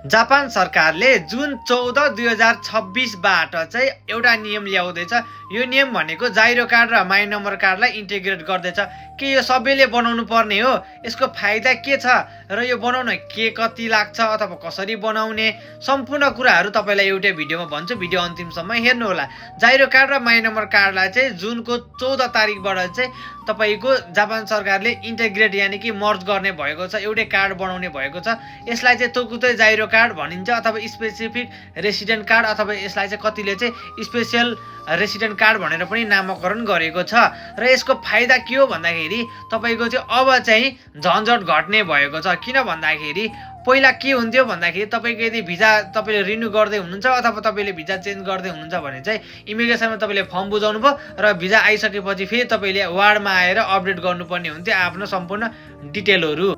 Japan सरकारले जुन 14 2026 बाट चाहिँ एउटा नियम ल्याउँदैछ। यो नियम भनेको जाइरो कार्ड र माई नम्बर कार्डलाई इन्टिग्रेट गर्दैछ। के यो सबैले बनाउनु पर्ने हो? यसको फाइदा के छ र यो बनाउन के कति लाग्छ अथवा कसरी बनाउने सम्पूर्ण कुराहरू तपाईँलाई एउटै भिडियोमा भन्छु। भिडियो अन्तिमसम्म हेर्नु होला। जाइरो कार्ड र माई नम्बर कार्डलाई चाहिँ जुनको 14 तारिकबाट चाहिँ तपाईँको जापान सरकारले इन्टिग्रेट यानि कि मर्ज गर्ने भएको छ, एउटै कार्ड बनाउने भएको छ। यसलाई चाहिँ तोकुतै जाइरो कार्ड भनिन्छ अथवा स्पेसिफिक रेसिडेन्ट कार्ड अथवा यसलाई चाहिँ कतिले चाहिँ स्पेशल रेसिडेन्ट कार्ड भनेर पनि नामकरण गरेको छ। र यसको फाइदा के हो भन्दाखेरि तपाईँको चाहिँ अब चाहिँ झन्झट घट्ने भएको छ। किन भन्दाखेरि पहिला के हुन्थ्यो भन्दाखेरि तपाईँको यदि भिजा तपाईँले रिन्यू गर्दै हुनुहुन्छ अथवा तपाईँले भिजा चेन्ज गर्दै हुनुहुन्छ भने चाहिँ इमिग्रेसनमा तपाईँले फर्म बुझाउनु भयो र भिजा आइसकेपछि फेरि तपाईँले वार्डमा आएर अपडेट गर्नुपर्ने हुन्थ्यो आफ्नो सम्पूर्ण डिटेलहरू।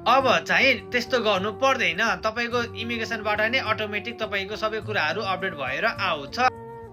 अब चाहिँ त्यस्तो गर्नु पर्दैन। तपाईँको इमिग्रेसनबाट नै अटोमेटिक तपाईँको सबै कुराहरू अपडेट भएर आउँछ।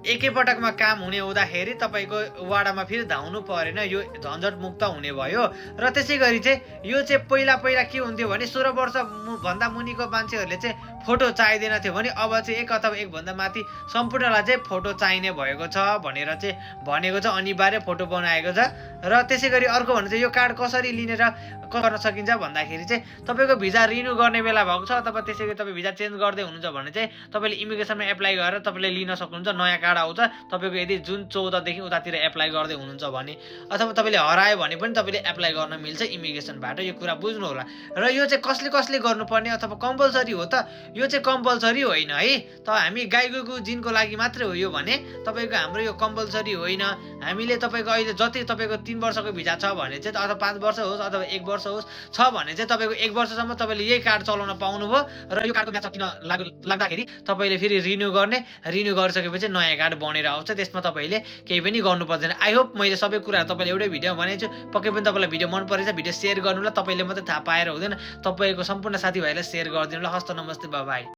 एकैपटकमा काम हुने हुँदाखेरि तपाईँको वाडामा फेरि धाउनु परेन, यो झन्झट मुक्त हुने भयो। र त्यसै गरी चाहिँ यो चाहिँ पहिला के हुन्थ्यो भने 16 वर्ष भन्दा मुनिको मान्छेहरूले चाहिँ फोटो चाहिँदैन थियो भने अब चाहिँ एक अथवा एकभन्दा माथि सम्पूर्णलाई चाहिँ फोटो चाहिने भएको छ भनेर चाहिँ भनेको छ, अनिवार्य फोटो बनाएको छ। र त्यसै गरी अर्को भने चाहिँ यो कार्ड कसरी लिनेर गर्न सकिन्छ भन्दाखेरि चाहिँ तपाईँको भिजा रिन्यू गर्ने बेला भएको छ अथवा त्यसै गरी तपाईँ भिजा चेन्ज गर्दै हुनुहुन्छ भने चाहिँ तपाईँले इमिग्रेसनमा एप्लाई गरेर तपाईँले लिन सक्नुहुन्छ। नयाँ कार्ड आउँछ तपाईँको यदि जुन 14 देखि उतातिर एप्लाई गर्दै हुनुहुन्छ भने, अथवा तपाईँले हरायो भने पनि तपाईँले एप्लाई गर्न मिल्छ इमिग्रेसनबाट। यो कुरा बुझ्नु होला। र यो चाहिँ कसले गर्नुपर्ने अथवा कम्पलसरी हो त? यो चाहिँ कम्पलसरी होइन है। त हामी गाई गएको जिनको लागि मात्रै हो यो भने तपाईँको हाम्रो यो कम्पलसरी होइन। हामीले तपाईँको अहिले जति तपाईँको 3 वर्षको भिजा छ भने चाहिँ अथवा 5 वर्ष होस् अथवा 1 वर्ष होस् छ भने चाहिँ तपाईँको 1 वर्षसम्म तपाईँले यही कार्ड चलाउन पाउनुभयो। र यो कार्डको म्याच किन लाग्दाखेरि तपाईँले फेरि रिन्यू गरिसकेपछि नयाँ कार्ड बनेर आउँछ। त्यसमा तपाईँले केही पनि गर्नु पर्दैन। आई होप मैले सबै कुराहरू तपाईँले एउटै भिडियोमा भनेको छु। पक्कै पनि तपाईँलाई भिडियो मन परेछ, भिडियो सेयर गर्नु होला। तपाईँले मात्रै थाहा पाएर हुँदैन, तपाईँको सम्पूर्ण साथीभाइलाई सेयर गरिदिनु होला। हस्त नमस्ते, बाई।